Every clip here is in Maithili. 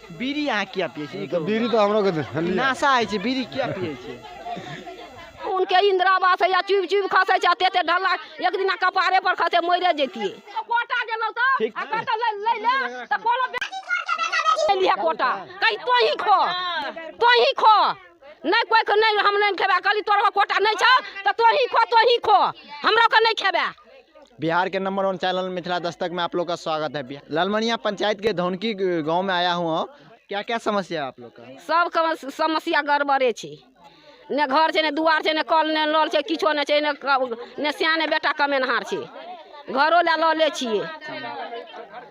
बीड़ी अहाँ किया पियै छी? तऽ बीड़ी तऽ हमरो के नशा होइ छै, बीड़ी किया पियै छी? उनके इंदिरा आवास है, या चुप चुप खसै छै, एते एते ढल्ला एक दिना कपारे पर खसे मरे जैतियै। कोटा गेलौ तऽ ठीक। आ कतऽ लै लै ले तऽ कोनो लिहे कोटा, कही तोही खो, तोही खो, नहि कोइ के नहि, हम नहि खेबै। कहली तोरा कोटा नहि छौ तऽ तोही खो, तोही खो, हमरो के नहि खेबै। बिहार के नंबर 1 चैनल मिथिला दस्तक में आप लोग का स्वागत है। लालमनिया पंचायत के धौनकी गांव में आया हुआ हूँ। क्या क्या समस्या है आप लोग का? सब के समस्या गड़बड़े छै, ने घर छै, ने दुआर छै, ने कल ने नल छै, किछो नहि छै, ने सियाने बेटा कमेनहार छै, घरो लए लऽ लै छियै।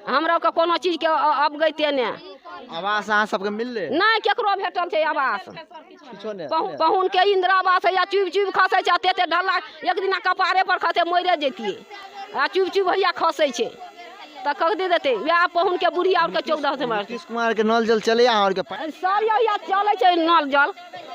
हमरा के कोनो चीजके अवगते नहि। आवास अहाँ सबके मिललै? नहि, केकरो भेटल छै आवास? किछो नहि। पहुन के इंदिरा आवास है, या चुप चुप खसै छै, एते एते ढल्ला एक दिना कपारे पर खसे मरे जैतियै, आ चुप चुप हैया खसै छै तऽ कखनी देतै? वएह पहुन के बुढ़ी आओर के 14 से मारतै। नीतीश कुमार के नल जल चलैया अहाँ के? सर यही चलै छै नल जल।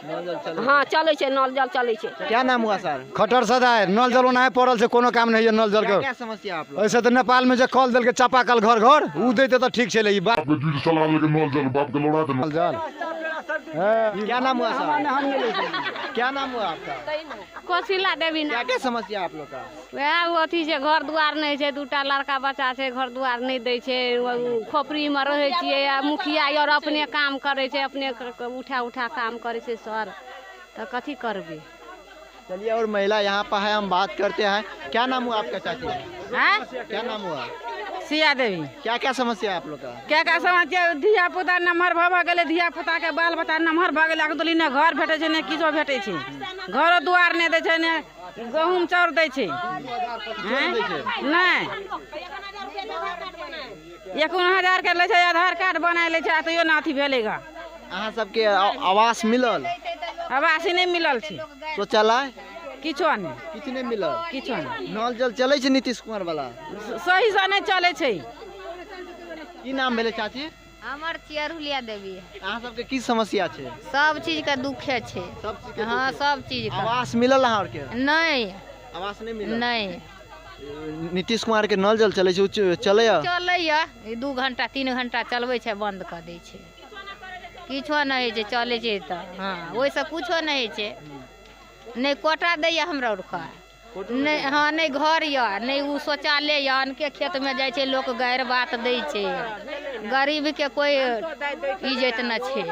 नल जल चलै? हाँ, चलै छै, नल जल चलै छै। क्या नाम हुआ सर? खटर सदाय। नल जल ओनाहे पड़ल छै, कोनो काम नहि है नल जल क्या के। क्या समस्या आप लोग? ऐसे तऽ नेपाल में जे कल देलकै, चापाकल घर घर ओ दैते तऽ ठीक छलै ई बात। बाप के जुड़ चला लेके नल जल बाप के लौड़ा देना। नल जल। क्या नाम हुआ सर? क्या नाम हुआ आपका? कोशिला देवी। क्या क्या समस्या आप लोग का? वएह अथी छै, घर दुआर नहि छै, दूटा लड़का बच्चा छै, घर दुआर नहि दै छै, खोपड़ीमे रहै छियै। आ मुखिया आर अपने काम करै छै, अपने उठा उठा काम करै छै सर, तऽ कथी करबै? चलिए, और महिला यहाँ पर है, हम बात करते हैं। क्या नाम हुआ आपका चाची? हैं? क्या नाम हुआ? सिया देवी। क्या क्या समस्या है आप लोग का? क्या क्या समस्या? धिया पुता नमहर भऽ भऽ गेलै, धिया पुताके बाल बच्चा नमहर भऽ गेलै, अगदली ने घर भेटै छै, ने किछो भेटै छै, घरो दुआर नहि दै छै, ने गहूँम चाउर दै छै। हैं? नहि, 51,000 के लै छै, आधार कार्ड बनाय लै छै, आ तैयो ने अथी भेलै ग। अहाँ सबके आवास मिलल? आवास नहि मिलल छै। शौचालय? किछो नहि। किछु नहि मिलल? किछो नहि। नल जल चलै छै नीतीश कुमार वाला? सहीसँ नहि चलै छै। की नाम भेलै चाची? हमर छियै अरहुलिया देवी। अहाँ सबके की समस्या छै? सब चीज के दुखे छै। सब चीज के? हाँ, सब चीज के। आवास मिलल अहाँ आरके? नहि। आवास नहि मिलल? नहि। नीतीश कुमार के नल जल चलै छै, ओ चलैया? चलैया, ई 2 घंटा 3 घंटा चलबै छै, बंद कऽ दै छै, किछो नहि होइ छै। चलै छै तऽ हँ, ओहिसँ कुछो नहि होइ छै। नहि कोटा दैया हमरा आरके, नहि, हँ, नहि घर यऽ, नहि ओ शौचालय यऽ। अनके खेतमे जाइ छै लोक, गारि बात दै छै, गरीबके कोइ इज्जत नहि छै।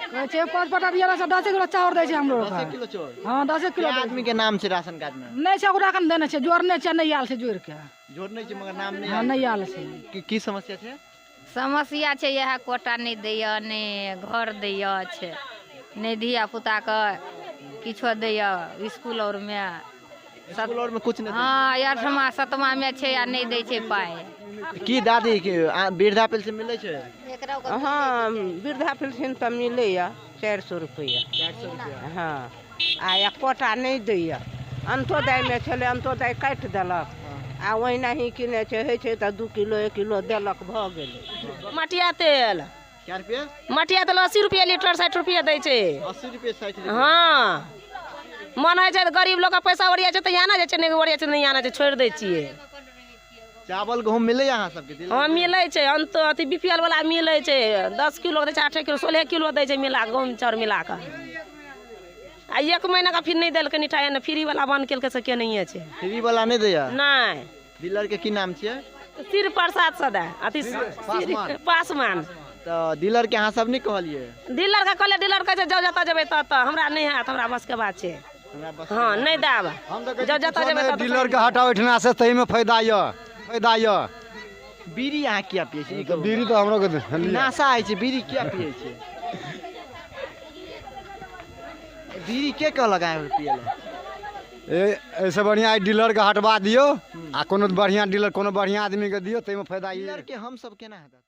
कहै छै 5 पटा दिया से 10 किलो चाउर दै छै हमरो। 10 किलो चाउर? हाँ, 10 किलो। कै आदमी के नाम छै राशन कार्ड में? नहि छै, ओकरा एखन देने छै, जोड़ने छै, नहि आयल छै जोड़ि के। जोड़ नहि छै मगर नाम नहि हाँ, आयल? नहि आयल छै। की समस्या छै? समस्या छै इएह, कोटा नहि दैया, नहि घर दैया छै, नहि धिया पुताके किछो दैया इसकुल आरमे। स्कूल और में कुछ नहीं? हाँ, 8वां 7वांमे छै आ नहि दै छै पाइ। की दादी, की वृद्धा पेंशन मिलै छै? हँ, वृद्धा पेंशन तऽ मिलैया 400 रुपैआ। 400 रुपया? हँ, आ एकोटा नहि दैया। अंत्योदयमे छलै, अंत्योदय काटि देलक, आ ओहिना ही कि नहि छै, होइ छै तऽ 2 किलो 1 किलो देलक, भऽ गेलै। मटिया तेल। क्या रुपया? मटिया तेल 80 रुपया लीटर, 60 रुपया दै छै। 80 रुपये, 60 रुपये? हँ, मन होइ छै तऽ गरीब लोकके पैसा ओरिया छै तऽ आना जाइ छै, नहि ओरिया छै नहि आना छै, छोड़ि दै छियै। चावल गहूम मिलैया अहाँ सबके? हँ, मिलै छै। अंत अथी बी पी एल वाला मिलै छै, 10 किलो दै छै, 8 किलो, 16 किलो दै छै मिला गहूँम चाउर मिला कऽ। आ 1 महीनाके फिर नहि देलकै निठाइ ने, फ्री वाला बन्द केलकै से केनहिए छै। फ्री वाला नहि दैया? नहि। डीलर के की नाम छियै? श्री प्रसाद सदा अथी पासवान। तऽ डीलर के अहाँ सब नहि कहलियै? डीलर के कहलियै, डीलर कहै छै जाउ जतऽ जेबै ततऽ, हमरा नहि हैत, हमरा बसके बात छै। हमरा बस। हँ, नहि देब, जाउ जतऽ जेबै ततऽ। डीलर के हटाओ एहिठिना से, ताहिमे फायदा यऽ, फायदा यऽ। बीड़ी अहाँ किया पियै छी? तऽ बीड़ी तऽ हमरो के नशा होइ छै, बीड़ी किया पियै छी? बीड़ी के कहलक अहाँ पियै लए? एहिसँ बढ़िआँ एहि डीलरके हटवा दियौ आ कोनो बढ़िआँ डीलर, कोनो बढ़िआँ आदमीके दियौ, ताहिमे फायदा। डीलर के हम सब केना हेतै?